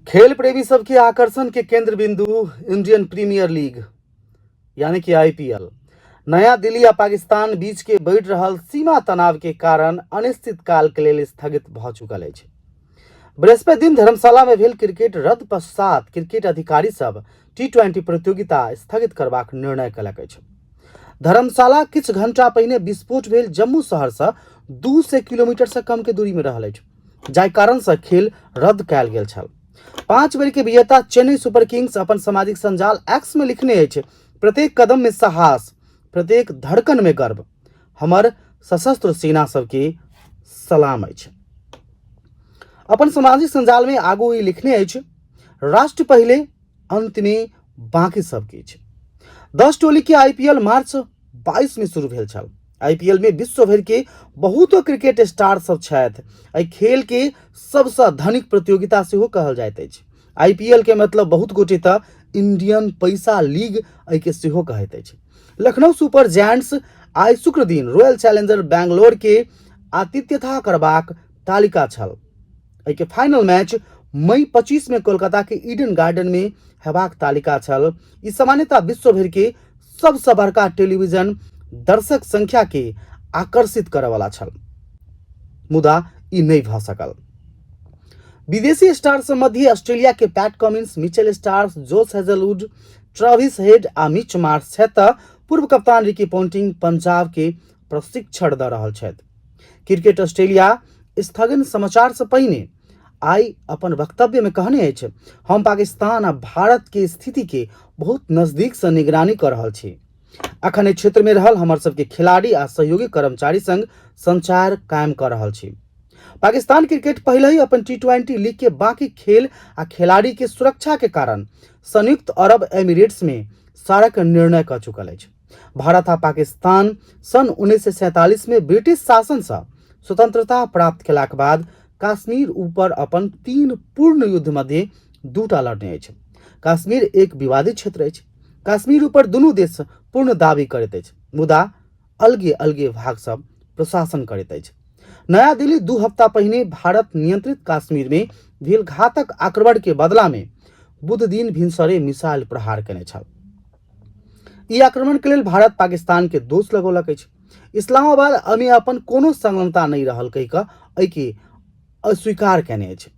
खेल प्रेमी सबके आकर्षण के केंद्र बिंदु इंडियन प्रीमियर लीग यानी कि आईपीएल नया दिल्ली आ पाकिस्तान बीच के बढ़ि रहल सीमा तनाव के कारण अनिश्चित काल के लेल स्थगित भऽ चुकल अछि। बृहस्पति दिन धर्मशाला में भेल क्रिकेट रद्द पश्चात क्रिकेट अधिकारी सब टी20 प्रतियोगिता स्थगित करबाक निर्णय कयलक अछि। धर्मशाला किछु घंटा पहिने विस्फोट भेल जम्मू शहर से 200 किलोमीटर से कम के दूरी में रहल अछि, जाहि कारण से खेल रद्द कयल गेल छल। 5 बेर के विजेता चेन्नई सुपर किंग्स अपन सामाजिक संजाल एक्स में लिखने अछि, प्रत्येक कदम में साहस, प्रत्येक धड़कन में गर्व, हमर सशस्त्र सेना सबके सलाम अछि। अपन सामाजिक संजाल में आगू ई लिखने अछि, राष्ट्र पहिले, अंत में बाकी सब किछु। 10 टोली के आईपीएल मार्च 22 में शुरू भेल छल। आईपीएल में विश्व भरि के बहुतो क्रिकेट स्टार सब छथि। एहि खेल के सबसँ धनिक प्रतियोगिता सेहो कहल जाइत अछि। आईपीएल के मतलब बहुत गोटे तऽ इंडियन पैसा लीग एहि के सेहो कहैत अछि। लखनऊ सुपर जायंट्स आइ शुक्र दिन रॉयल चैलेंजर बैंगलोर के आतिथ्यता करबाक तालिका छल। एहि के फाइनल मैच मई 25 में कोलकाता के ईडन गार्डन में हेबाक तालिका छल। ई सामान्यतः विश्व भरि के सबसँ बड़का टेलीविजन दर्शक संख्या के आकर्षित करय वाला छल, मुदा ई नहि भऽ सकल। विदेशी स्टार सब मध्य ऑस्ट्रेलिया के Pat Cummins, Mitchell Starc, Josh Hazlewood, Travis Head आ मिच मार्श छथि तऽ पूर्व कप्तान रिकी पोंटिंग पंजाब के प्रशिक्षण दऽ रहल छथि। क्रिकेट ऑस्ट्रेलिया स्थगन समाचार से पहिने आइ अपन वक्तव्य में कहने अछि, हम पाकिस्तान आ भारत के स्थिति के बहुत नजदीक से निगरानी कर रहल छी। अखन एहि क्षेत्र में रहल हमर सबके खिलाड़ी आ सहयोगी कर्मचारी संग संचार कायम कर रहल छी। पाकिस्तान क्रिकेट पहले ही अपन टी20 लीग के बाकी खेल आ खिलाड़ी के सुरक्षा के कारण संयुक्त अरब एमिरेट्स में सारक निर्णय कर चुकल अछि। भारत आ पाकिस्तान सन 1947 में ब्रिटिश शासन से स्वतंत्रता प्राप्त केलाक बाद कश्मीर ऊपर अपन 3 पूर्ण युद्ध मध्य 2टा लड़ने अछि। कश्मीर एक विवादित क्षेत्र अछि। कश्मीर ऊपर दुनू देश पूर्ण दावी करैत अछि, मुदा अलगे अलगे भाग सब प्रशासन करैत अछि। नया दिल्ली 2 हफ्ता पहिने भारत नियंत्रित कश्मीर में भेल घातक आक्रमण के बदला में बुध दिन भिनसरे मिसाइल प्रहार केने छल। ई आक्रमण के लेल भारत पाकिस्तान के दोष लगौलक अछि। इस्लामाबाद अमे अपन कोनो संलग्नता नहीं रहल कहि कऽ एहि के अस्वीकार केने अछि।